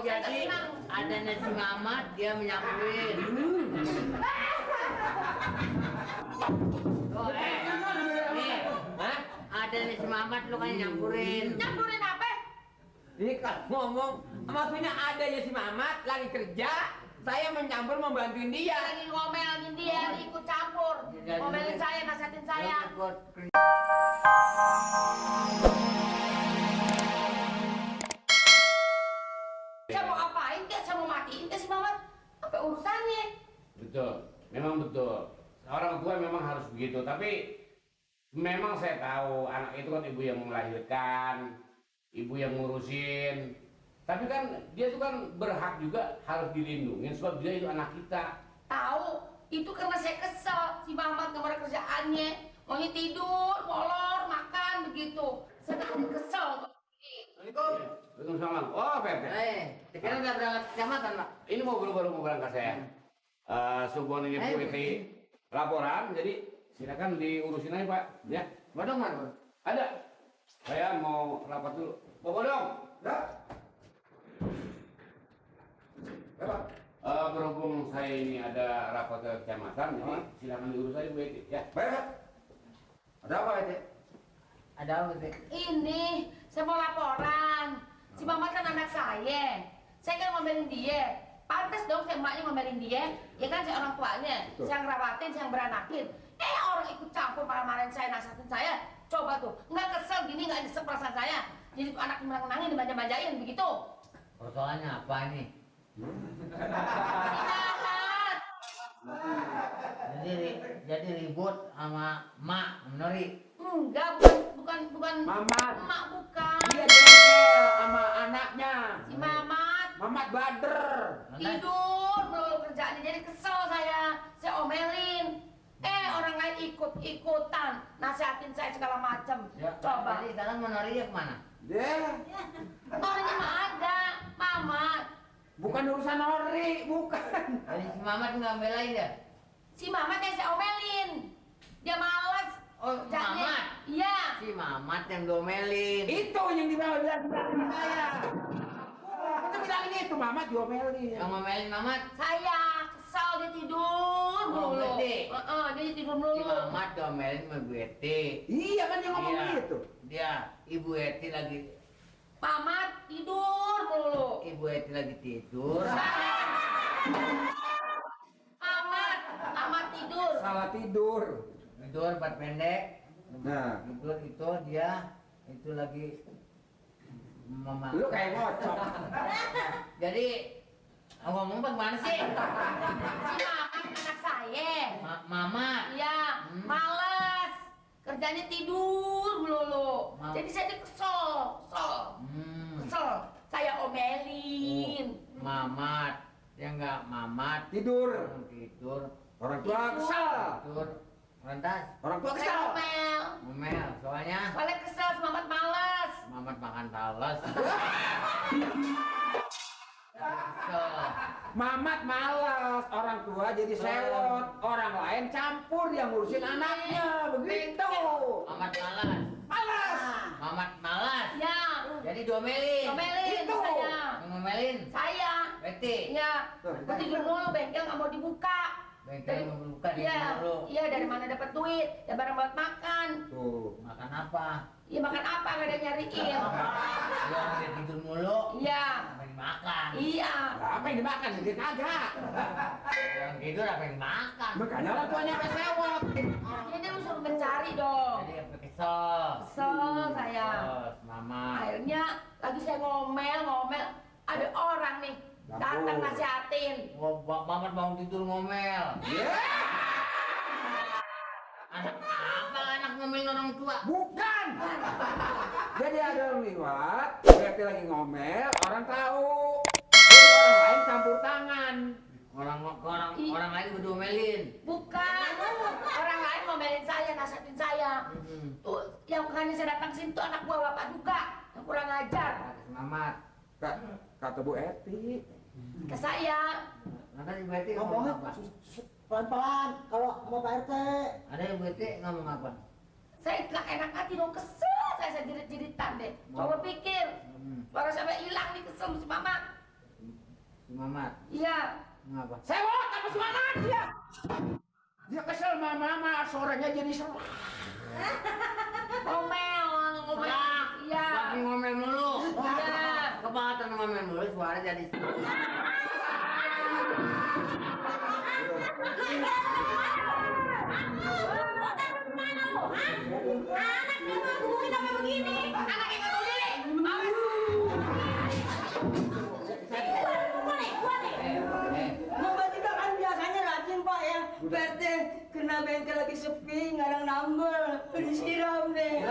jadi adanya si Mamat dia menyamperin. Oh, nih, adanya si Mamat lu kan nyampurin. Nyampurin apa? Ini kalau ngomong, maksudnya adanya si Mamat lagi kerja, saya mencampur membantuin dia. Lagi ngomelin dia, ikut campur. Ngomelin saya, nasihatin saya. Saya mau apain kek? Saya mau matiin kek si Mamat? Apa urusannya? Betul, memang betul. Orang tua memang harus begitu, tapi memang saya tahu anak itu kan ibu yang melahirkan, ibu yang ngurusin. Tapi kan dia itu kan berhak juga harus dilindungi sebab dia itu anak kita. Tahu, itu karena saya kesel si Mamat gak ada kerjaannya. Maunya tidur, molor, makan begitu. Saya kan kesel. Assalamualaikum. Waalaikumsalam. Oh, Pak. Sekarang udah berangkat kecamatan, Pak. Ini baru mau berangkat saya. Subuhan ini Bu Iti laporan, jadi silakan diurusin aja Pak. Ya. Bodong mana? Ada. Saya mau rapat dulu. Bodong. Ya. Pak. Berhubung saya ini ada rapat ke kecamatan, jadi silakan diurus aja Bu Iti. Ya. Baik. Ada apa itu? Ada apa sih? Ini, saya mau laporan. Si Mamat kan anak saya. Saya kan ngomelin dia. Pantes dong saya emaknya ngomelin dia. Ya kan saya orang tuanya. Betul. Saya ngerawatin, saya beranakin. Orang ikut campur marah-marahin saya, nasihatin saya. Coba tuh, nggak kesel gini, nggak nyesek perasaan saya. Jadi tuh anak menang-menangin, dimanja-manjain begitu. Persoalannya apa ini? Jadi ribut sama mak Nori. Enggak, bukan. Mamat. Emak bukan. Dia jengkel sama anaknya. Si Mamat Mamat Bader. tidur melulu kerjaannya, jadi kesel saya omelin. Orang lain ikut-ikutan nasihatin saya segala macam. Coba. Jadi sekarang mau Nori dia kemana? Dia Orangnya mah ada, Mamat. bukan urusan Nori, bukan. Jadi si Mamat nggak belain dia? Si Mamat yang saya omelin. Dia malas. Oh, kerjanya. Mamat? Iya. Si Mamat yang domelin. Itu yang bilang saya. Kita bilangin itu Mamat diomelin. Yang ngomelin Mamat? Saya kesel dia tidur melulu. berarti? Dia tidur Si melulu. Mamat domelin sama Bu Eti. Iya kan dia ngomong Iya. gitu. Dia, Ibu Eti lagi Mamat tidur melulu. Ibu Eti lagi tidur. Mamat tidur. Salah tidur. Tidur buat pendek. Nah, Tidur itu dia itu lagi mama. lu kayak ngocok. Jadi ngomong bagaimana sih? Si Mamat anak saya. Mama. Iya, males. Kerjanya tidur melulu. Jadi saya kesel. Kesel. Saya omelin. Mamat. Dia enggak Mamat. Tidur. Tidur. Orang tua kesal. Tidur. Lantas. Orang tua Saya kesal. omel. Ngomel. Soalnya Soalnya kesel, si Mamat males. Mamat makan talas. Kesel. Mamat malas, orang tua jadi sewot, orang lain campur yang ngurusin anaknya, begitu. Mamat malas. Malas. Mamat malas. Ya, Jadi diomelin. omelin Itu. saya. Yang ngomelin. Saya. Beti. Iya, aku tidur mulu, bengkel nggak mau dibuka. Bengkel mau buka di Iya, dulu. iya dari mana dapat duit? Ya barang buat makan. Tuh. Makan apa? Iya makan apa nggak ada yang nyariin? Dia orang dia tidur mulu. Iya, Apa yang dimakan? iya. Apa yang dimakan? Dia kagak. Yang tidur apa yang dimakan? Makanya orang tuanya sampai sewot. Ya dia lu suruh mencari dong. Jadi apa kesel? Kesel saya. Kesel, Mama. Akhirnya lagi saya ngomel, ada orang nih datang nasihatin. Mamat bangun tidur ngomel. Ya, Anak apa anak ngomel orang tua? bukan. Jadi ada orang liwat, berarti lagi ngomel, orang tahu. Jadi orang lain campur tangan. Orang lain gue diomelin. Bukan, orang lain ngomelin saya, nasihatin saya. Tuh, yang makanya saya datang sini tuh anak buah bapak juga, yang kurang ajar. Mamat. Kata Bu Eti. Ke saya. Nanti Ibu Eti Ngomongnya ngomong apa? pelan-pelan kalau sama Pak RT. Ada Ibu Eti ngomong apa? Saya nggak enak hati dong, kesel saya jerit-jeritan deh. Coba pikir, suara sampai hilang nih, kesel si mama. Si Mamat. Iya. Ngapa? Sewot apa si Mamat dia? Dia kesel sama mama, suaranya jadi serak. Ngomel. Iya. Lagi ngomel mulu. Iya. Kebangetan ngomel mulu, suara jadi. Anaknya mau hubungin apa begini? Anaknya nggak tahu diri. Awas. Bapak kita kan biasanya rajin Pak ya. PRT kena bengkel lagi sepi, ngadang nambel, disiram deh.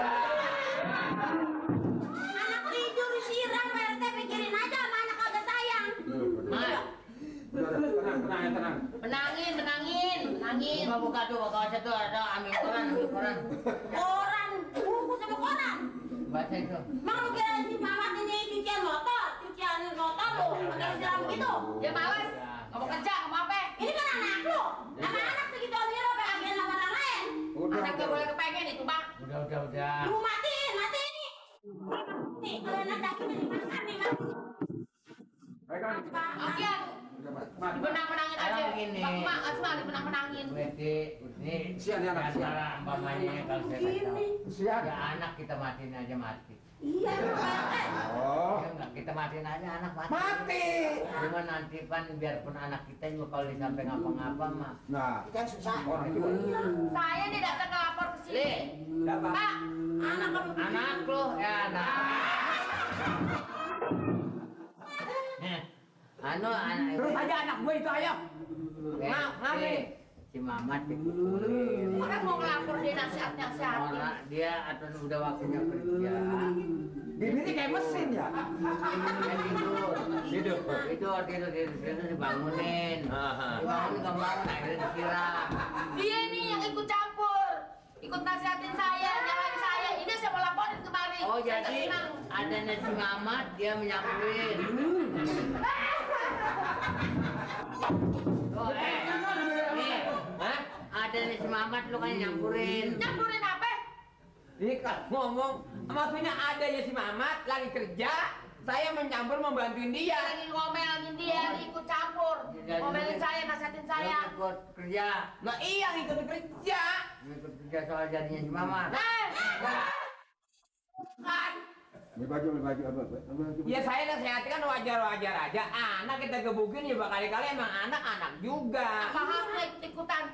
Anak tidur disiram, PRT pikirin aja sama anak kagak sayang. Mat, Tenang. Menangin. buka tuh, buka aja tuh, ada ambil koran. Koran, buku sama koran. Baca itu. Emang lu kira si Mamat ini cucian motor lu, pakai disiram gitu. Dia males. Nggak mau kerja, nggak mau apa. Ini kan anak lu, sama anak segitu ambil lo pengen sama orang lain. Anak nggak boleh kepengen itu, Bang. Udah. Lu matiin ini. Nih, kalau anak dagingnya dimakan nih, mati. Agian. Dibenang-benangin aja. Sekarang begini. Mak, Asma dibenang-benangin. Berarti ini Sian ya, anak, sian. antara umpamanya kalau saya kasih tahu. Siap. Ya anak kita matiin aja mati. Iya, lu PRT. Oh. Ya enggak, kita matiin aja anak mati. Mati. Cuma nanti pan biarpun anak kita juga kalau disampai ngapa-ngapa mah. Nah, Kita yang susah. orang juga. Saya nih datang ngelapor ke sini. Le, Pak, anak lo ya anak. Anak Terus aja anak gue itu ayo. ngapa si Mamat dipukulin. orang mau ngelapor dia nasihat-nasihatin. Orang dia atau udah waktunya kerja. Bibirnya kayak mesin ya. Dia tidur dibangunin. Dibangunin kemarin akhirnya disiram. Dia nih yang ikut campur. Ikut nasihatin saya, nyalain saya. Ini saya mau laporin kemarin. Oh Saya jadi senang. adanya si Mamat dia menyamperin. Oh hah? Adanya si Mamat lu kan nyampurin. Nyampurin apa? Ini kan ngomong, maksudnya adanya si Mamat lagi kerja, saya mencampur membantuin dia. Lagi ngomelin dia, ikut campur. Ngomelin saya, nasihatin saya. Lu ikut kerja. Nah iya ikut kerja. Ikut kerja soal jadinya si Mamat. Kan? Beli baju apa? Ya saya nasehatin kan wajar aja. Anak kita gebukin ya berkali-kali emang anak juga. Paham lah ikut-ikutan.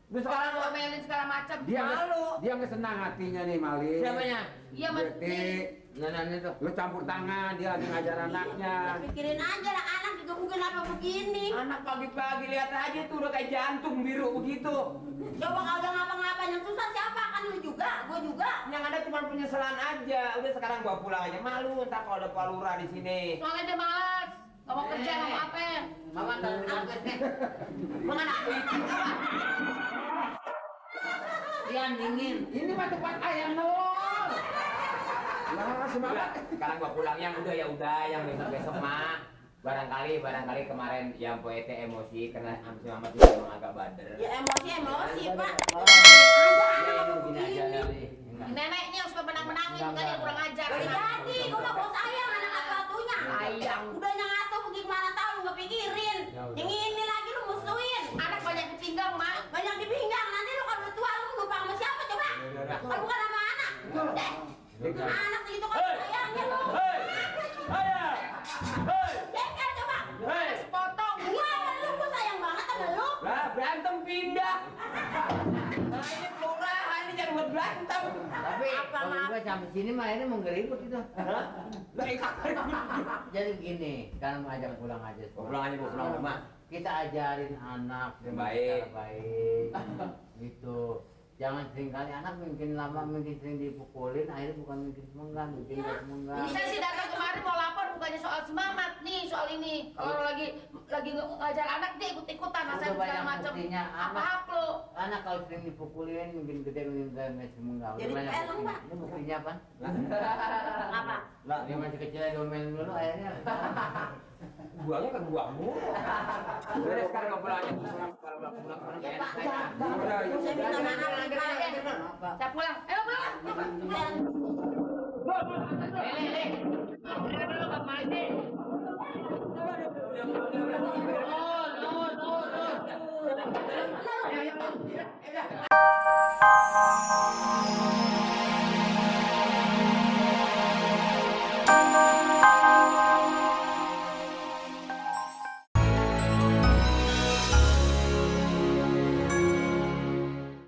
Terus Orang sekarang ngomelin segala macam. dia Malu. dia nggak senang hatinya nih Mali. Siapanya? Iya, Berarti Nah itu. lu campur tangan dia lagi ngajar anaknya. Pikirin aja lah anak juga mungkin apa begini. Anak pagi-pagi lihat aja tuh udah kayak jantung biru begitu. Coba kalau udah ngapa-ngapain yang susah siapa? Kan lu juga, gua juga. Yang ada cuma penyesalan aja. Udah sekarang bawa pulang aja. Malu ntar kalau ada Pak Lurah di sini. Soalnya dia malas. Gak mau kerja, gak mau apa. Mamat taruh di bangkes nih. Menganak Dian dingin. ini mah tempat ayam nelor. Lah semangat. Sekarang gua pulang yang udah yang besok mah barangkali kemarin yang poete emosi karena si Mamat juga emang agak bader. Ya emosi Pak. Ya ini begini aja kali. Neneknya yang suka menang-menangin, kan dia kurang ajar. Udah jadi, gua mah bos sayang anak atu-atunya. Sayang. Udah nyangatu bagaimana tahu lu nggak pikirin. Yang ini lagi lu musuhin. Anak banyak dipinggang, Mak. Banyak dipinggang nanti lu kalau udah tua lu lupa sama siapa coba? Kalau bukan sama anak. Anak segitu kan sayangnya lu. Jengkel coba. Sepotong. Gua sayang banget sama lu. Lah berantem pindah. Nah ini kelurahan ini jangan buat berantem. Tapi kalau gua sampai sini mah ini mau ngeribut itu. Lah ikat. Jadi begini, kan mau ajak pulang aja. Pulang aja, Bu, pulang rumah. Kita ajarin anak dengan Baik. cara baik. Gitu. Jangan seringkali anak mungkin lama mungkin sering dipukulin, akhirnya bukan mungkin semenggah, mungkin nggak semenggah. Ini saya sih datang kemarin mau lapor bukannya soal semangat nih soal ini. Kalau lagi ngajar anak dia ikut-ikutan Udah nasihat segala banyak macam. buktinya, Apa anak- hak lo? Anak kalau sering dipukulin mungkin gede mungkin nggak semenggah. Udah Jadi banyak film, buktinya. Pak. Ini buktinya apa? Apa? Lah, dia masih kecil domelin dulu akhirnya. Buangnya kan buangmu. Udah sekarang gua pulang aja. Pulang Ya enak. Pak, saya minta maaf nih Pak. Saya pulang. Ayo pulang. Lele, lele. Udah dulu Bang Malik. Iya.